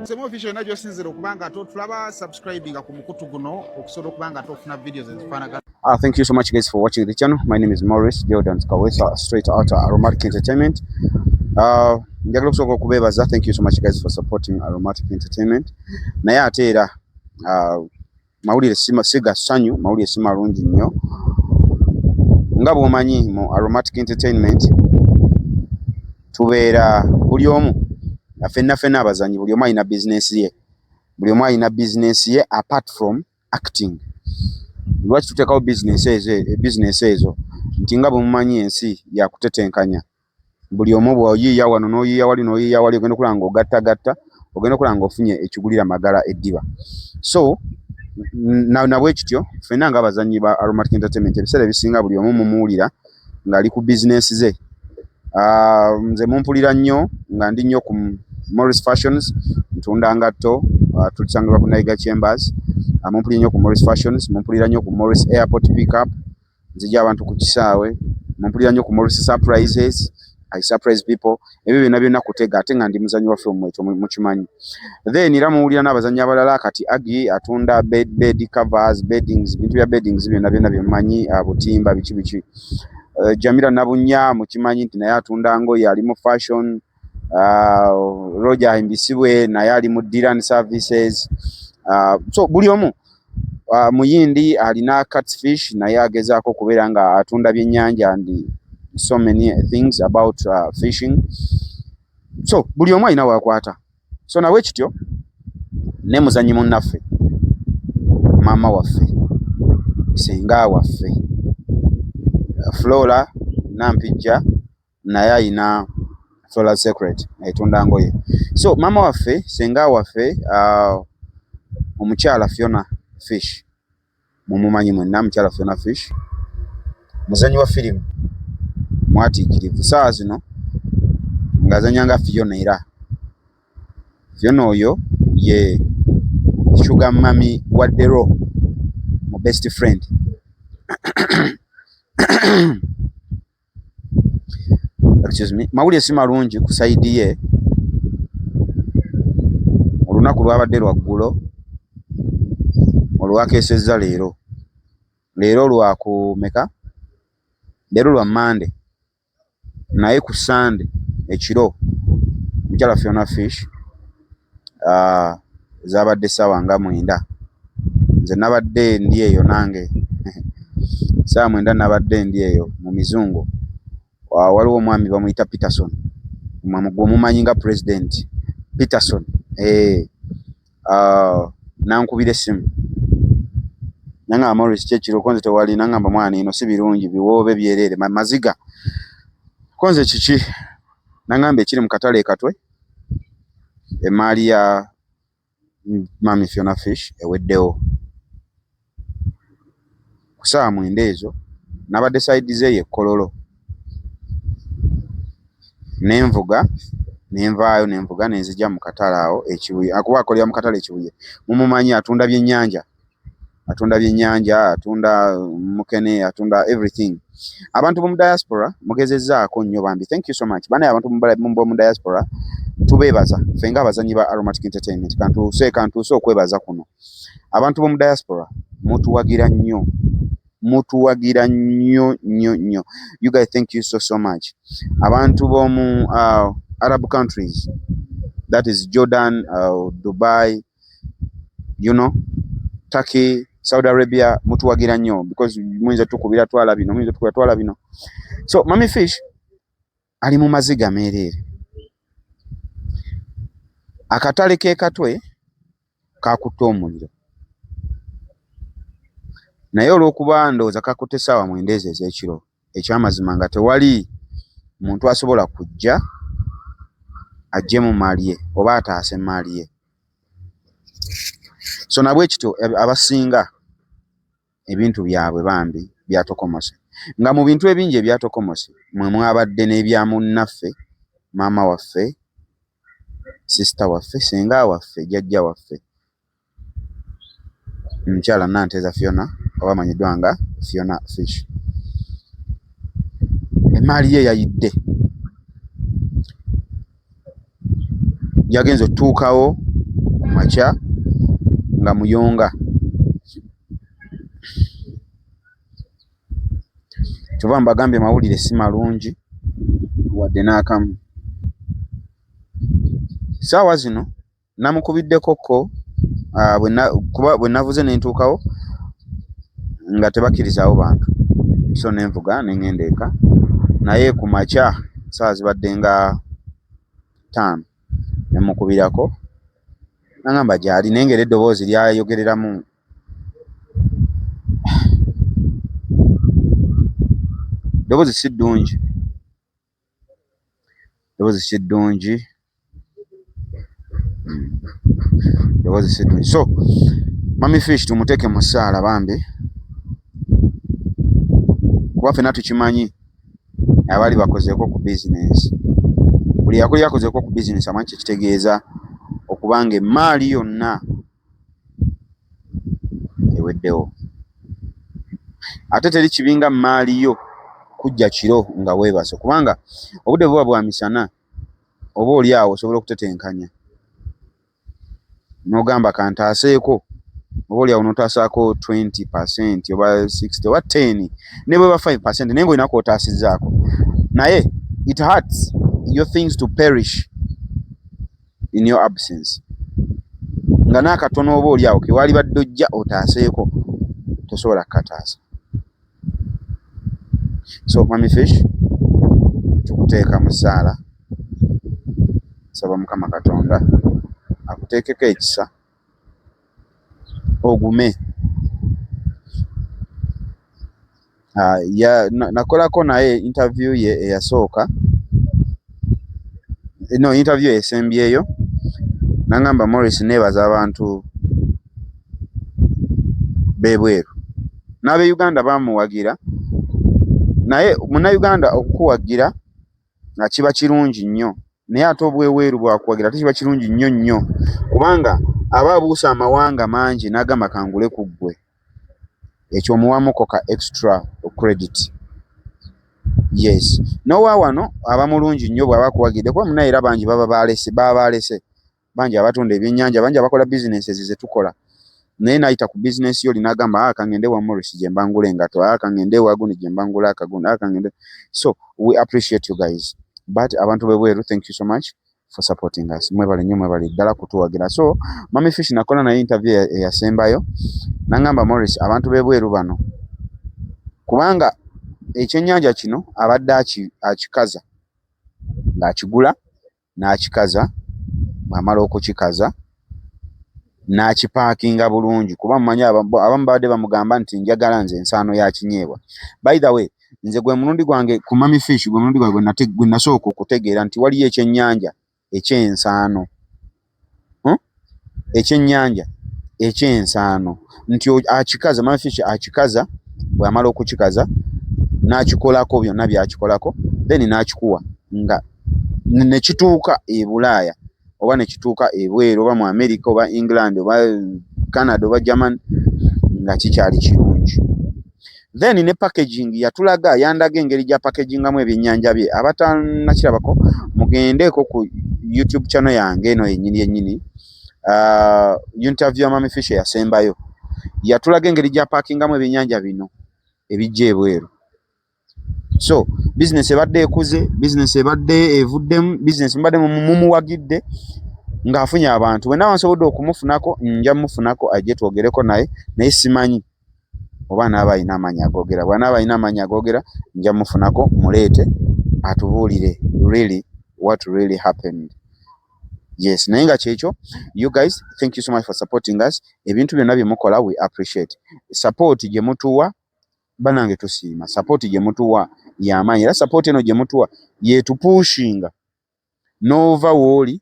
Semu official yonna gy'osinziira okuba nga ate otulaba, subscribinga ku mukutu guno okusobola okuba nga ate ofuna videos ezifaanagana. Thank you so much, guys, for watching the channel. My name is Maurice Jordan Kawesa, straight out of Aromatic Entertainment. Njagala okusooka okubeebaza. Thank you so much, guys, for supporting Aromatic Entertainment. Naye ate era mawulire si ga ssanyu, mawulire si malungi nnyo. Nga bw'omanyi, mu Aromatic Entertainment tubeera buli omu ffenna ffenna abazanyi, buli omu alina bizinesi ye, buli omu alina bizinesi ye apart from acting. Lwaki tuteekawo bizinesi ezo? Bizinesi ezo nti nga bwe mumanyi, ensi yakutetenkanya. Buli omu bw'oyiiya wano n'oyiiya wali n'oyiiya wali, ogenda okulaba ng'ogattagatta, ogenda okulaba ng'ofunye ekigulira magala eddiba. So nabwe kityo ffenna ng'abazannyi ba Aromatic Entertainment, ebiseera ebisinga buli omu mumuwulira ng'ali ku bizinesi ze. Nze mumpulira nnyo nga ndi nnyo ku Morris Fashions, ntunda ngatto, tulisangibwa ku Naiga Chambers. Mumpulira nnyo ku Morris Fashions, mumpulira nnyo ku Morris Airport Pickup, nzija abantu ku kisaawe. Mumpulira nnyo ku Morris Surprises, I surprise people. Ebyo byonna byonna kutega, ate nga ndi muzannyi wa film, ekyo mukimanyi. Then era muwulira n'abazannyi abalala. Kati Agi atunda bed covers, beddings, bintu bya beddings byonna byonna byemumanyi, butimba, biki biki. Jamila Nabunya mukimanyi nti naye atunda ngoye, ali mu fashion. Roger Himbisibwe naye ali mu Diran Services. So buli omu, Muyindi alina Catfish, naye agezaako okubeera nga atunda byennyanja and so many things about fishing. So buli omu alina wakwata. So nabwe kityo ne muzannyi munnaffe, maama waffe, senga waffe Flora Nampijja, naye ayina Flora Secret, etunda ngoye. So maama waffe, senga waffe, omukyala Fiona Fish, mumumanyi mwenna. Mukyala Fiona Fish muzanyi wa firimu mwatiikirivu saawa zino ng'azanya nga Fiona. Era Fiona oyo ye sugar mummy wa Dero mu Best Friend. Excuse me. Mawulire si malungi ku side ye. Olunaku lwabadde lwaggulo olwakeesezza leero. Leero lwakumeka? Leero lwa Mande, naye ku Sande ekiro mukyala Fiona Fish, zabadde ssaawa nga 9, nze nabadde ndi eyo nange ssaawa 9, nabadde ndi eyo mu mizungu. Waliwo omwami bamuyita Peterson, gwe omumanyi nga President Peterson, nankubira essimu nangamba, "Maurice, kyekiro konze tewali." Nangamba, "Mwana, ino si birungi, biwoobe byereere, maziga konze kiki?" Nangamba ekiri mu katale ekatwe, emaali ya mami Fiona Fish eweddewo. Ku ssaawa 9 ezo nabadde side zeeyo ekkololo, nenvuga nenvaayo, nenvuga nenzija mu katale awo Ekibuye, akuba akolera mu katale Ekibuye. Mumumanyi, atunda byennyanja, atunda byennyanja, atunda mukene, atunda everything. Abantu b'omu diaspora mugezezzaako nnyo bambi, thank you so much. Banaye abantu b'omu diaspora tubeebaza ffe ng'abazannyi ba Aromatic Entertainment. Kantuuse okwebaza kuno. Abantu b'omu diaspora mutuwagira nnyo, mutuwagira nnyo nnyo nnyo. You guys, thank you so so much. Abantu b'omu Arab countries, that is Jordan, Dubai, Turkey, Saudi Arabia, mutuwagira nnyo because muyinza tukubira twala bino, muyinza tukubira twala bino. So Mami Fish ali mu maziga meereere. Akatale k'e Katwe kakutte omuliro, naye olw'okuba ndowooza kakutte essaawa 9 ezo ez'ekiro, ekyamazima nga tewali muntu asobola kujja ajje mu maali ye oba ataase emaali ye. So nabwe kityo abasinga ebintu byabwe bambi byatokomose, nga mu bintu ebingi ebyatokomose mwe mwabadde n'ebya munnaffe, maama waffe, sister waffe, senga waffe, jjajja waffe, mukyala Nanteza Fiona, oba amanyiddwa nga Fiona Fish. Emaali ye yayidde, yagenze otutuukawo. makya nga muyonga. Kyova mbagambye mawulire si malungi wadde n'akamu. Ssaawa zino namukubiddeko ko kuba bwe navuze ne ntuukawo nga tebakkirizaawo bantu, so ne nvuga ne ŋŋenda eka, naye ku makya ssaawa zibadde nga 5 ne mmukubirako n'aŋŋamba gy'ali, naye ng'era eddoboozi ly'ayogereramu ddoboozi si ddungi, ddoboozi si ddungi, ddoboozi si ddungi. So Mummy Fish tumuteeke mu ssaala bambi, kuba ffenna tukimanyi abaali bakozeeko ku bizinensi, buli yakuli akozeeko ku bizinensi amanyi kye kitegeeza okuba ng'emmaali yonna eweddewo. Ate teri kibi nga mmaali yo kujja kiro nga weebase, kubanga obudde buba bwa misana, oba oli awo osobola okutetenkanya n'ogamba kantaaseeko, oba oli awo n'otaasaako 20% oba 60 oba 10 ne bweba 5%, naye ng'olina kw'otaasizzaako. Naye it hurts your things to perish in your absence, nga n'akatono oba oli awo ke waalibadde ojja otaaseeko tosobola kukataasa. So Mummy Fish tukuteeka mu ssaala, nsaba Mukama Katonda akuteekeko ekisa ogume. Nakolako naye interview ye eyasooka, no interview esembyeyo, n'aŋŋamba Maurice neebaza abantu b'ebweru n'ab'e Uganda baamuwagira, naye munnayuganda okukuwagira nga kiba kirungi nnyo, naye ate obweweeru bwakuwagira ate kiba kirungi nnyo nnyo, kubanga aba abuuse amawanga mangi n'agamba kangule ku ggwe, ekyo omuwamuko ka extra credit. Yes, n'owa wano aba mulungi nnyo bw'aba akuwagidde, kuba munnaye era bangi baba baalese, baba baalese bangi abatunda ebyennyanja, bangi abakola bizinensi ze tukola, naye n'ayita ku bizinensi yo oli n'agamba ah, kangende wa Maurice gye mbangula engatto, ah, kangende ewa gundi gye mbangula akagundi, ah, kangende. So we appreciate you guys, but abantu b'ebweru, thank you so much for supporting us. Mwebale nnyo, mwebale ddala kutuwagira. So Mummy Fish nakola naye interview eyasembayo, n'aŋŋamba Maurice abantu b'ebweru bano, kubanga ekyennyanja kino abadde akikaza, ng'akigula n'akikaza, bw'amala okukikaza n'akipaakinga bulungi, kuba mumanyi abamu babadde bamugamba nti njagala nze ensaano ya kinyeebwa. By the way, nze gwe mulundi gwange ku Mummy Fish, gwe mulundi gwange gwe nasooka okutegeera nti waliyo ekyennyanja eky'ensaano, Ekyennyanja eky'ensaano, nti akikaza, Mummy Fish akikaza, bw'amala okukikaza n'akikolako byonna by'akikolako, then n'akikuwa nga ne kituuka e Bulaaya oba ne kituuka ebweru oba mu America oba England oba Canada oba German nga kikyali kirungi. Then ne packaging yatulaga, yandaga engeri gya packagingamu ebyennyanja bye. Abatannakirabako mugendeeko ku YouTube channel yange eno yennyini yennyini, interview ya Mummy Fish eyasembayo, yatulaga engeri gya packingamu ebyennyanja bino ebijja ebweru. So business ebadde ekuze, business ebadde evuddemu, business mubadde mumuwagidde ng'afunye abantu. Bwe naaba nsobodde okumufunako nja mufunako ajje twogereko naye, naye simanyi oba anaaba alina amaanyi agoogera. Bw'anaaba alina amaanyi agoogera nja mufunako muleete atubuulire really what really happened. Yes, naye nga kyekyo, you guys, thank you so much for supporting us. Ebintu byonna bye mukola we appreciate. Support gye mutuwa bannange tusiima, support gye mutuwa y'amaanyi, era support eno gye mutuwa yeetupushinga n'ova w'oli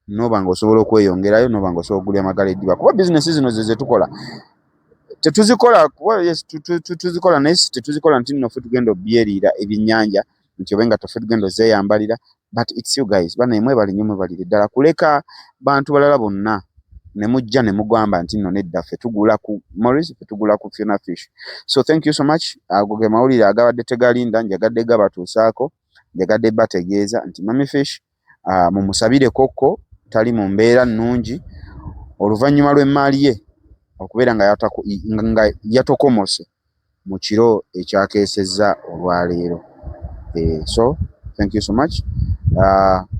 n'oba ng'osobola okweyongerayo, n'oba ng'osobola okugulya amagala eddiba, kuba bizinensi zino ze ze tukola tetuzikola kuba yes, tuzikola naye tetuzikola nti nno ffe tugenda obyeriira ebyennyanja nti obe nga ffe tugenda ozeeyambalira, but it's you guys. Bannaye mwebale nnyo, mwebalire ddala kuleka bantu balala bonna ne mujja ne mugamba nti nno nedda ffe tugula ku Maurice, ffe tugula ku Fiona Fish. So thank you so much. Ago ge mawulire agabadde tegalinda, njagadde gabatuusaako, njagadde bategeeza nti Mummy Fish mumusabire kokko, tali mu mbeera nnungi. Oluvannyuma lw'emmaali ye okubeera nga yatokomose mu kiro ekyakeesezza olwaleero. So thank you so much,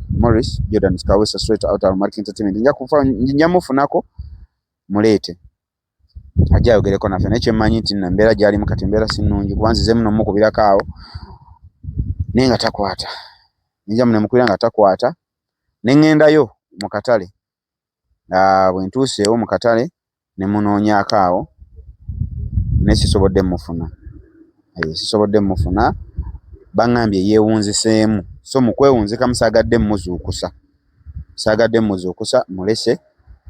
Morris Jordan Kawesa, straight out Aromatic Entertainment. Nja mufunako muleete ajja ayogereko naffe, naye kyemmanyi nti nno embeera gy'alimu kati embeera si nnungi, kuba nzizeemu nomukubirako awo naye nga takwata. Nja nemukubira nga takwata, ne ŋŋendayo mu katale. Bwe ntuuseewo mu katale ne munoonyaako awo, naye sisobodde mufuna. Sisobodde mufuna, baŋŋambye yeewunziseemu. So mu kwewunzikamu saagadde muzuukusa, saagadde muzuukusa, mulese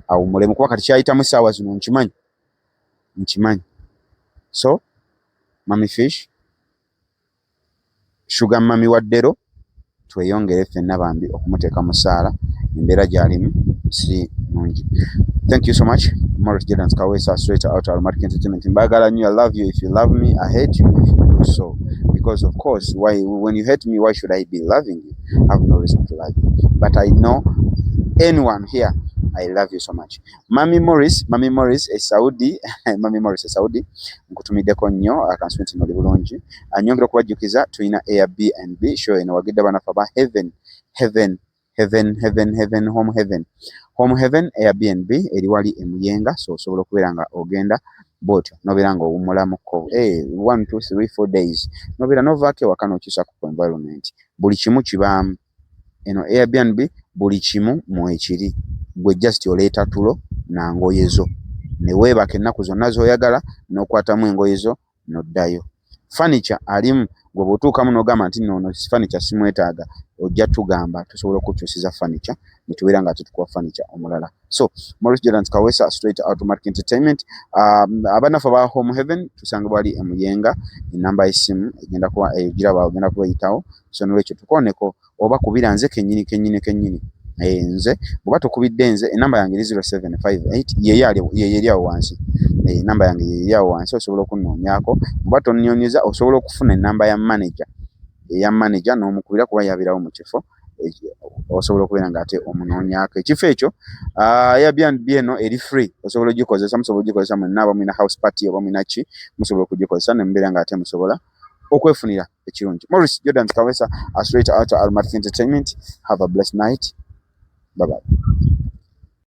awummulemu, kuba kati kyayitamu essaawa zino nkimanyi, nkimanyi. So Mummy Fish, Sugar Mummy wa Ddero, tweyongere ffenna bambi okumuteeka mu ssaala, embeera gy'alimu si nnungi. Thank you so much, Morris Jordan Kawesa, straight out Aromatic Entertainment. Mbagala nnyo. I love you if you love me, I hate you if you do so, because of course, why, when you hate me, why should I be loving you? I have no reason to love you. But I know anyone here, I love you so much. Mami Morris, Mami Morris e Saudi, Mami Morris e Saudi, nkutumiddeko nnyo akansubi nti oli bulungi. Nyongera okubajjukiza tulina Airbnb show eno wagidde banafe aba Heaven, Heaven, Heaven, Heaven, Heaven, Home Heaven, Home Heaven Airbnb eri wali e Muyenga, so osobola okubeera nga ogenda bw'otyo n'obeera nga owummulamuko 1, 2, 3, 4 days, n'obeera n'ovaako ewaka n'okyusa ku environment. Buli kimu kibaamu eno Airbnb, buli kimu mwekiri. Gwe just oleeta tulo na ngoye zo ne weebaka ennaku zonna z'oyagala, n'okwatamu engoye zo n'oddayo. Furniture alimu, gwe bw'otuukamu n'ogamba nti nno ono furniture simwetaaga, ojja tugamba tusobola okukyusiza furniture ne tubeera nga tetukuwa furniture omulala. So Maurice Jordan Kawesa, straight Automatic Entertainment. Abannaffe aba Home Heaven tusangibwa wali e Muyenga, enamba y'essimu egenda kuba egiraba, ogenda kubayitawo. So nolwekyo tukooneko oba kubira nze kennyini kennyini kennyini. Nze bw'oba tokubidde nze, enamba yange eri 0758, yeyo eri awo wansi. Enamba yange yeyo eri awo wansi, osobola okunnoonyaako. Bw'oba tonnoonyeza, osobola okufuna enamba ya manager, eya manager n'omukubira, kuba yabeerawo mu kifo, osobola okubeera ng'ate omunoonyaako ekifo ekyo. Airbnb eno eri free, osobola ogikozesa, musobola ogikozesa mwenna aba mulina house party oba mulina ki, musobola okugikozesa ne mubeera ng'ate musobola okwefunira ekirungi. Maurice Jordan Kawesa, straight out Aromatic Entertainment. Have a blessed night. Bye bye.